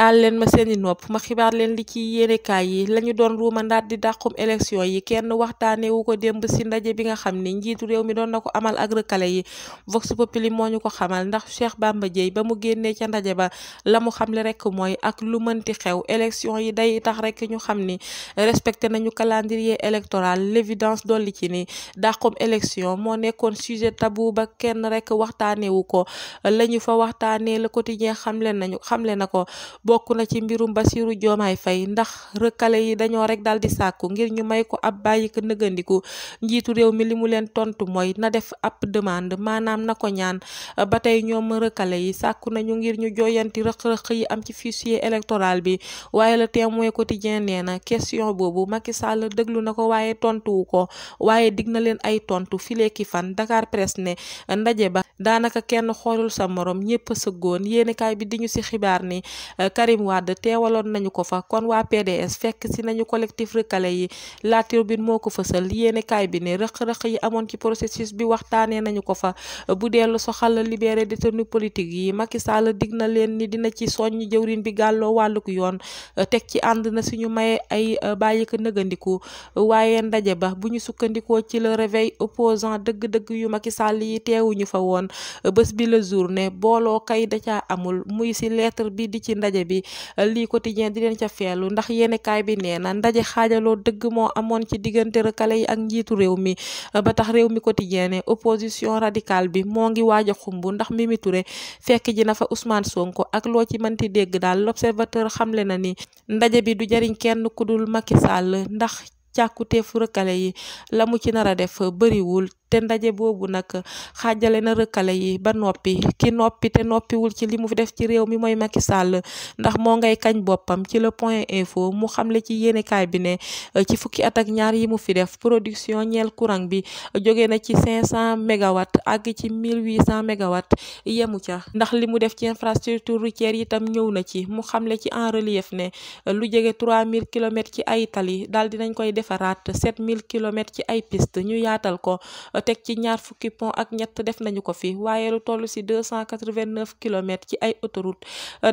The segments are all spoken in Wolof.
àl leen ma seeni nopp ma xibaar leen li ci yéenekaay yi lañu doon ruumandaat di dàqum élection yi kenn waxtaane wu ko démb si ndaje bi nga xam ni njiitu réew mi doon na ko amal ak rëkkale yi Vox Populi moo ñu ko xamal ndax Cheikh Bamba Dièye ba mu génnee ca ndaje ba la mu xamle rek mooy ak lu mënti xew élection yi day tax rek ñu xam ni respecté nañu calendrier électoral l'évidence dolli ci ni dàqum élection moo nekkoon sujet tabou ba kenn rek waxtaane wu ko lañu fa waxtaanee Le Quotidien xamle na ko bokk na ci mbirum Bassirou Diomaye Faye ndax rëkkale yi dañoo rek daal di sàkku ngir ñu may ko ab bàyyi ko nëgandiku njiitu réew mi li mu leen tontu mooy na def ab demande maanaam na ko ñaan ba tey ñoom rëkkale yi sàkku nañu ngir ñu joyanti rëq-rëq yi am ci fichier électoral bi waaye Le Témoin Quotidien nee na question boobu Macky Sall déglu na ko waaye tontuwu ko waaye dig na leen ay tontu fileeki fan Dakar Presse ne ndaje ba daanaka kenn xoolul sa morom ñépp sëggoon yéenekaay bi di ñu ci xibaar ni Karim Wade teewaloon nañu ko fa kon waa PDS fekk si nañu collectif rëkkale yi La Tribune moo ko fësal yéenekaay bi ne rëq-rëq yi amoon ci processus bi waxtaanee nañu ko fa bu dellu soxal libéré détenu politique yi Macky Sall dig na leen ni dina ci soññ jëwriñ bi gàlloo wàlluk yoon teg ci ànd na suñu maye ay bàyyi ko nëgandiku waaye ndaje ba bu ñu sukkandikoo ci le réveil opposant dëgg-dëgg yu Macky Sall yi teewuñu fa woon bés bi la journée booloo kay da caa amul muy si lettre bi di ci ndaje bi lii Quotidien di leen ca feelu ndax yéenekaay bi nee na ndaje xaajaloo dëgg moo amoon ci diggante rëkkale yi ak njiitu réew mi ba tax réew mi Quotidien ne opposition radicale bi moo ngi waaj a xumb ndax Mimi Touré fekk ji na fa Ousmane Sonko ak loo ci mënti dégg daal L'Observateur xamle na ni ndaje bi du jariñ kenn ku dul Macky Sall ndax càkkuteefu rëkkale yi la mu ci nar a def bariwul te ndaje boobu nag xaajale na rëkkale yi ba noppi ki noppi te noppiwul ci li mu fi def ci réew mi mooy Macky Sall ndax moo ngay kañ boppam ci Le Point Info mu xamle ci yéenekaay bi ne ci fukki at ak ñaar yi mu fi def production ñeel courant bi jóge na ci 500 mégawatts àgg ci 1800 mégawatts yemu ca ndax li mu def ci infrastructure routière itam ñëw na ci mu xamle ci en relief ne lu jege 3000 kilomètres ci ay tali daal dinañ koy defaraat 7000 kilomètres ci ay piste ñu yaatal ko teg ci ñaar fukki pont ak ñett def nañu ko fi waaye lu toll ci 289 kilomètres ci ay autoroute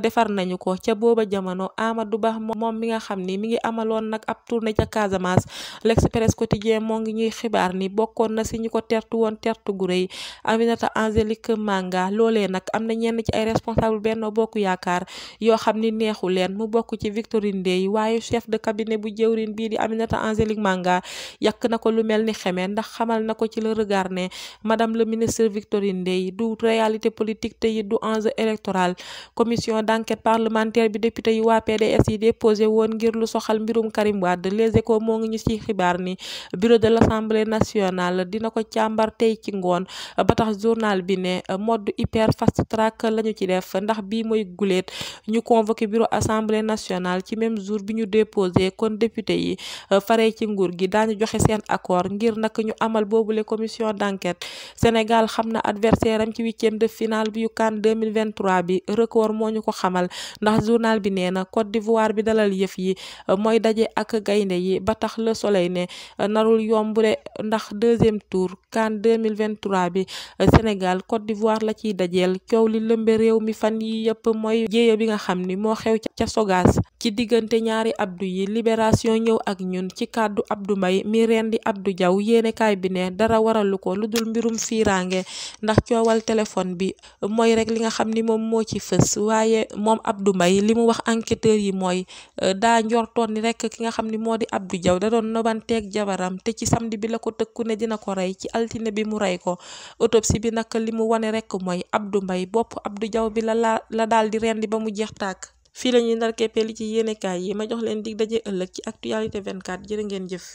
defar nañu ko ca booba jamono Amadou Ba moom mi nga xam ni mi ngi amaloon nag ab tournée ca Casamance L'Express Quotidien moo ngi ñuy xibaar ni bokkoon na ci ñi ko tertu woon tertu gu rëy Aminata Angélique Manga loolee nag am na ñenn ci ay responsable Benno Bokk Yaakaar yoo xam ni neexu leen mu bokk ci Victorine Ndeye waaye chef de cabinet bu jëwrin bii di Aminata Angélique Manga yàq na ko lu mel ni xeme ndax xamal na ko ci le regard ne madame le ministre Victorine Ndeye du réalité politique te it du enjeu électoral commission d'enquête parlementaire bi député yu waa PDS yi déposé woon ngir lu soxal mbirum Karim Wade Les Échos moo ngi ñu ci xibaar ni bureau de l'Assemblée nationale dina ko càmbar tey ci ngoon ba tax journal bi ne mode hyper fast track lañu ci def ndax bii mooy guléet ñu convoqué bureau Assemblée nationale ci même jour bi ñu déposé kon député yi faree ci nguur gi daañu joxe seen accord ngir nag ñu amal boobule commission d'enquête Sénégal xam na adversaire am ci 8e de finale bi yu CAN 2023 bi record moo ñu ko xamal ndax journal bi nee na Côte d'Ivoire bi dalal yëf yi mooy daje ak gaynde yi ba tax Le Soleil ne narul yombule ndax 2e tour CAN 2023 bi Sénégal Côte d'Ivoire la ciy dajeel coow li lëmbe réew mi fan yi yëpp mooy jéeya bi nga xam ni moo xew ca Sogas ci diggante ñaari Abdou yi Libération ñëw ak ñun ci kàddu Abdou Mbaye mi rendi Abdou Diaw yéenekaay bi ne dara waralu ko lu dul mbirum fiiraange ndax coowal téléphone bi mooy rek li nga xam ni moom moo ci fës waaye moom Abdou Mbaye li mu wax enquêteurs yi mooy daa njortoon ni rek ki nga xam ni moo di Abdou Diaw da doon nobanteeg jabaram te ci samedi bi la ko tëkku ne dina ko rey ci altine bi mu rey ko autopsie bi nag li mu wane rek mooy Abdou Mbaye bopp Abdou Diaw bi la daal di rendi ba mu jeex tàkk fii la ñuy ndar keppee li ci yéenekaay yi ma jox leen dig daje ëllëg ci actualité 24 jërë ngeen jëf